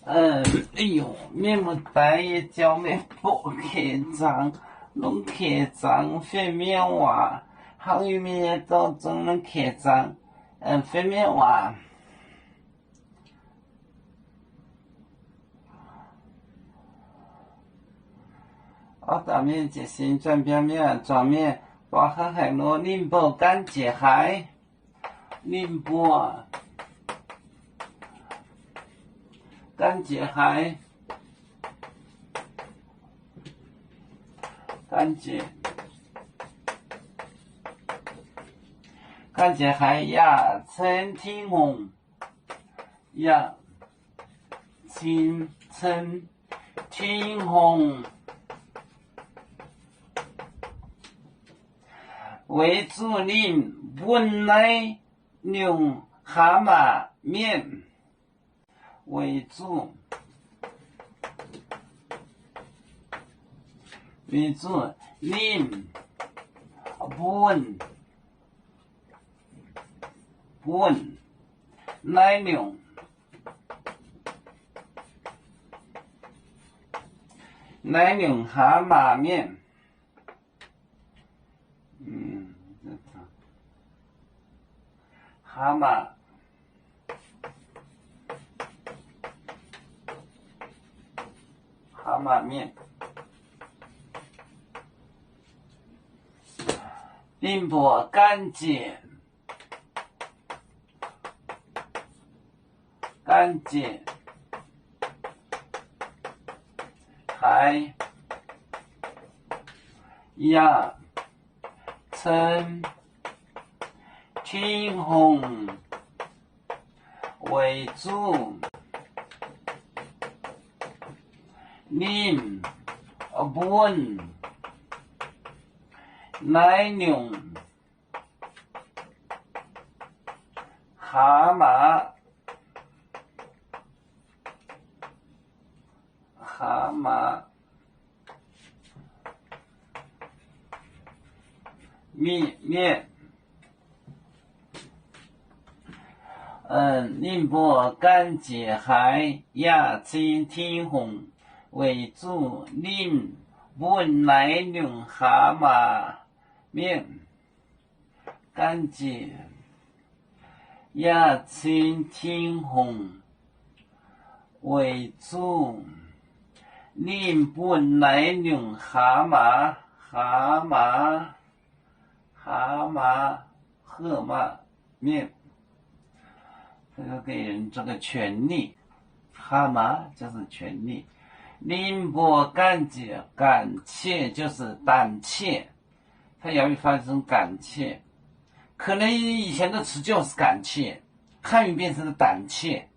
Mienh muoz-doic, yie jauv meih mbuo keh zaangc, longx keh zaangc, fei mienh waac, hnangv yie mienh nyei dorn zong longx keh zaangc, fei mienh waac. Orv dauh mienh jiez sin, zuangx mbiauz mienh, zuangx mienh, buatc hnangv haaix nor, ninh mbuo gan njiec haaix, ninh mbuo gan njiec haaix, gan njiec, gan njiec haaix yaac cen Tin-Hungh, yaac cin cen Tin-Hungh, weic zuqc ninh mbuo naaiv nyungc hlaax-maac mienh, weic zuqc, weic zuqc ninh mbuo, mbuo naaiv nyungc, naaiv nyungc hlaax-maac mienh, hlaax-maac, hlaax-maac mienh, ninh mbuo gan njiec, gan njiec haaix yaac cen Tin-Hungh, weic zuqc ninh mbuo naaiv nyungc hlaax-maac, hlaax-maac mienh, mienh, ninh mbuo gan njiec haaix yaac cin Tin-Hungh, weic zuqc ninh mbuo naaiv nyungc hlaax-maac mienh gan njiec yaac cin Tin-Hungh, weic zuqc ninh mbuo naaiv nyungc hlaax-maac, hlaax-maac, hlaax-maac, 哈马, 哈马, 权利, 哈马就是权利. Ninh mbuo gan njiec, 胆怯就是胆怯，它原语翻译成胆怯，可能以前的词就是胆怯，汉语变成了胆怯。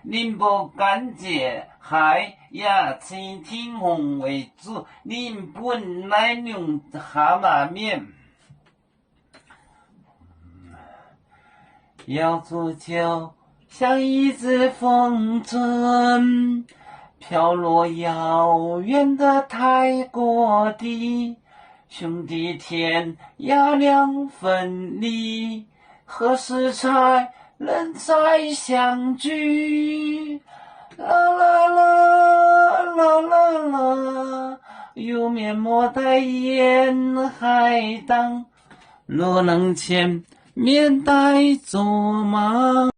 Ninh mbuo gan njiec haaix yaac cin Tin-Hungh, weic zuqc ninh mbuo naaiv nyungc hlaax-maac mienh. 要做就像一阵风吹，飘落遥远的泰国地，兄弟天涯两分离，何时才能再相聚？啦啦啦，啦啦啦，永远没在沿海港，若能见面带着吗？